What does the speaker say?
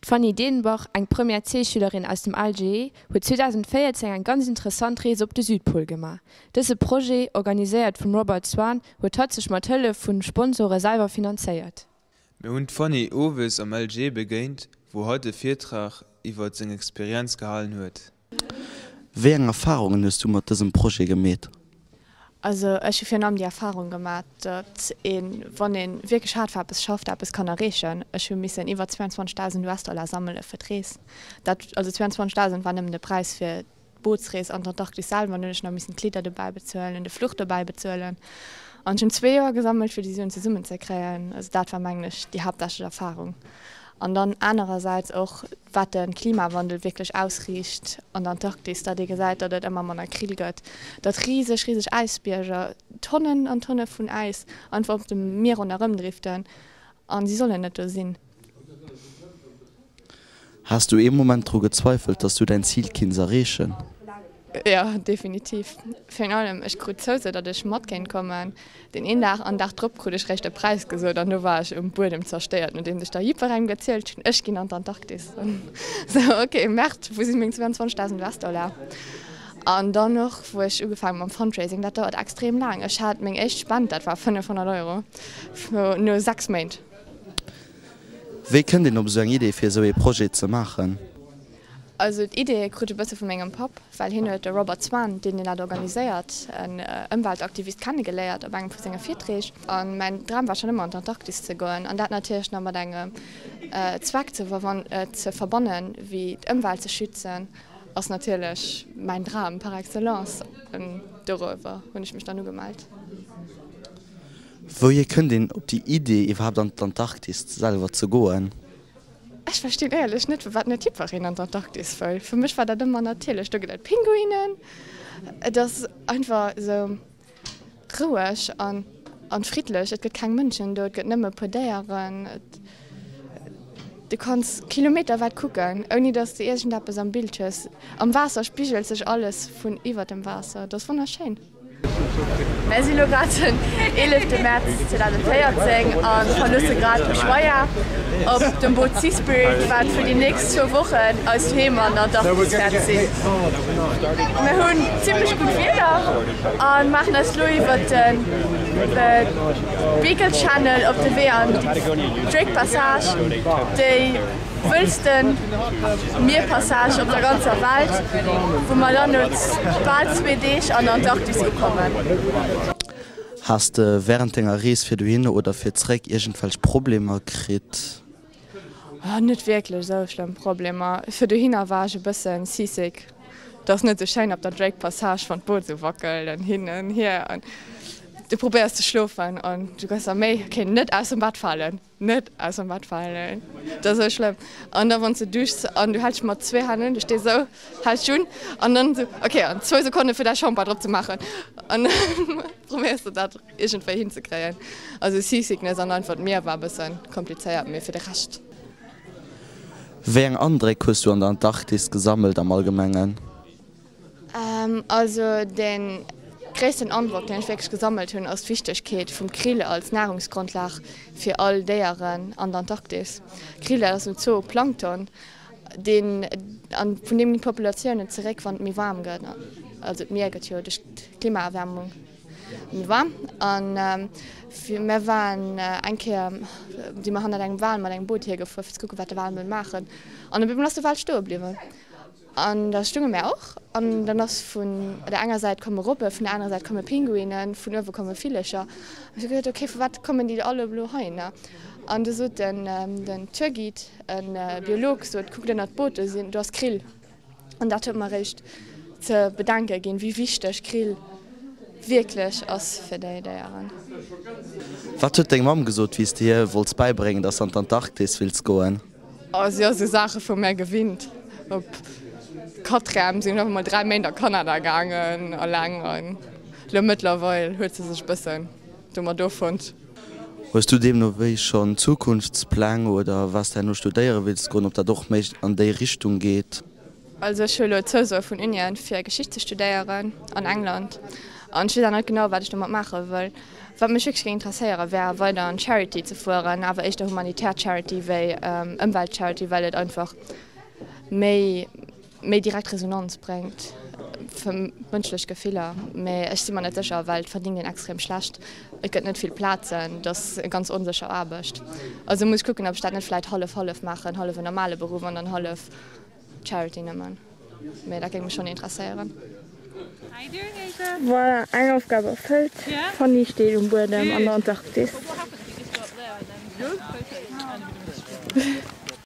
D'Fanny Dedenbach, eng Première C-Schülerin aus dem LGE, huet 2014 eng ganz interessant Rees op de Südpol gemaach. Dëse Projet, organiséiert vum Robert Swan, huet hatt sech mat Hëllef vun Sponsore selwer finanzéiert. Mir hunn d'Fanny owes am LGE begéint, wou hatt e Virtrag iwwert seng Experienz gehalen huet. Wéi eng Erfarungen hues du mat dësem Projet gemeet? Also ech hu virun allem déi Erfarung gemat, datt een, wann ee wierklech haart fir eppes schafft, eppes kann erreechen. Ech hu missen iwwer 22.000 US-Dollar sammele fir d'Rees. Dat, also 22.000 war nëmmen de Präis fir d'Bootsrees an d'Antarktis selwer. Dann hunn ech nach missen d'Kleeder dobäi bezuelen, de Fluch dobäi bezuelen. An ech hunn zwee Joer gesammelt, fir déi Suen zesummenzekréien. Also dat war, mengen ech, déi haaptsächlech Erfarung. An dann anerersäits och, wat de Klimawandel wierklech ausriicht an der Antarktis, datt ee gesäit, datt et ëmmer manner krill gëtt, datt riseg, riseg Äisbierger, Tonnen an Tonne vun Äis einfach op dem Mier ronderëm driften a si sollen net do sinn. Has du ee Moment dru gezweifelt, dass du däin Zil kinns erreechen? Jo, definitiv. Virun allem, ech krut zouso, datt ech mat kéint kommen deen een Dag, an Dag drop krut ech réischt de Präis gesot an do war ech um Buedem zerstéiert, nodeems ech da jiddwerengem gezielt hunn, ech ginn an d'Antarktis. An sou, ok, Merde, wou si meng 22.000 US-Dollar? An dann och, wou ech ugefaangen mam Fundraising, dat dauert extrem laang. Ech hat meng éischt Spend, dat war 500 Euro, no 6 Méint. Wéi kënnt een op esou eng Idee fir esou ee Projet ze maachen? Also d'Idee krut ech e bësse vu mengem Papp, well hien huet de Robert Swan, deen deen dat organiséiert, en Ëmweltaktivist, kennegeléiert op engem vu senge Virträg. A mäin Dram war schonn ëmmer an d'Antarktis ze goen an dat natierlech nach mat engem Zweck ze ze verbannen, wéi d'Ëmwelt ze schützen, ass natierlech mäin Dram par excellence. An doriwwer hunn ech mech dann ugemellt. Wouhier kënnt een op déi Idee iwwerhaapt an d'Antarktis selwer ze goen? Ech verstinn éierlech net firwat net jiddwereen an d'Antarktis wëll. Fir mech war dat ëmmer natierlech. Do gëtt et Pinguinen, et ass einfach esou roueg an an friddlech. Et gëtt keng Mënschen do, et gëtt nëmme e puer Déieren. Et du kanns kilometerwäit kucken, ouni datt s de iergendeppes am Bild hues. Am Waasser spigelt sech alles vun iwwer dem Waasser. Et ass wonnerschéin. Mär si lo grad den 11 März 2014 a verloosse grad Ushuaia op dem Boot Sea Spirit, wat fir déi nächst zwou Wochen eist Heem an der Antarktis wäert sinn. Mir hunn zimmlech gutt Wieder a maachen eis lo iwwert de Beagle Channel op de Wee an d'Drake Passage, déi wëllsten Mierpassage op der ganzer Welt, wou mer dann no bal zwee Deeg an der Antarktis ukommen. Has de während denger Rees fir dohin oder fir zréck iergendwelch Problemer kritt? Net wierklech esou schlëmm Problemer. Fir dohinner war ech e bëssen seasick. Et ass net esou schéin op der Drake Passage, wann d'Boot esou wackelt an hin an hier an du probéiers ze schlofen an du gëss der Méi, ok, net aus dem Bett falen. Net aus dem Bett falen, dat ass esou schlëmm. An da wann s de duschs an du häls dech mat zwee Hänn un, du stees esou, häls dech un an dann esou, ok, an zwou Sekonne fir däi Shampoing drop ze maachen an da probéiers de dat iergendwéi hinzekréien. Also Seasickness an einfach d'Mier war e bësse komplizéiert, mee fir de Rescht. Wéi eng Andréck hues du an der Antarktis gesammelt am Allgemengen? Also de gréissten Androck, deen ech wierklech gesammelt hunn, ass d'Wichtegkeet vum Krill als Nahrungsgrondlag fir all Déieren an der Antarktis. Krill, dat ass en Zooplankton, deen, an vun deem ginn d'Populatiounen zeréck, wann et méi waarm gëtt. Also d'Mier gëtt jo duerch d'Klimaerwärmung méi waarm. An mir waren eng Kéier, si mer hannert engem Wal mat engem Boot hiergefuer, fir ze kucken, wat de Wal wëll maachen. An op eemol ass de Wal stoe bliwwen. An da stounge mär och, an dann ass vun der enger Säit komme Robbe, vun der anerer Säit komme Pinguinen, vun uewe komme Villecher. An ech hu gesot, ok, firwat kommen déi all elo heihinner? An du sot den den Tourguide, e Biolog, sot, kuckt ënnert d'Boot, do sinn, do ass Krill. An dat huet mer eréischt ze bedenke ginn, wéi wichteg Krill wierklech ass fir déi Déieren. Wat huet deng Mamm gesot, wéi s de hir wollts bäibréngen, dass s an d'Antarktis wills goen? Oh, si ass esou Saache vu mär gewinnt. Op Quatrième sinn ech einfach mol 3 Méint a Kanada gaangen, alleng. An elo mëttlerweil huet se sech e bëssen domat offonnt. Hues du deemno wéi schonn Zukunftspläng oder wat s de herno studéiere wills goen, ob dat och méi an déi Richtung geet? Also ech hu elo d'Zousoe vun Unien fir Geschicht ze studéieren an England an ech weess awer net genau wat ech domat maache wëll. Wat mech wierklech géing interesséieren, wär weider an Charity ze fueren, awer éischter humanitär Charity wéi Ëmwelt-Charity, well et einfach méi méi direkt Resonanz bréngt fir mënschlech Gefiller. Mee ech si mer net sécher, well et verdingt een extrem schlecht, et gëtt net vill Plazen, et ass e ganz onsécher Aarbecht. Also muss ech kucken, ob ech dat net vläit hallef-hallef maachen, hallef en normale Beruff an dann hallef Charity nëmmen. Mee dat géing mech schonn interesséieren. Voilà, eng Aufgab erfëllt. D'Fanny steet um Buedem an der Antarktis.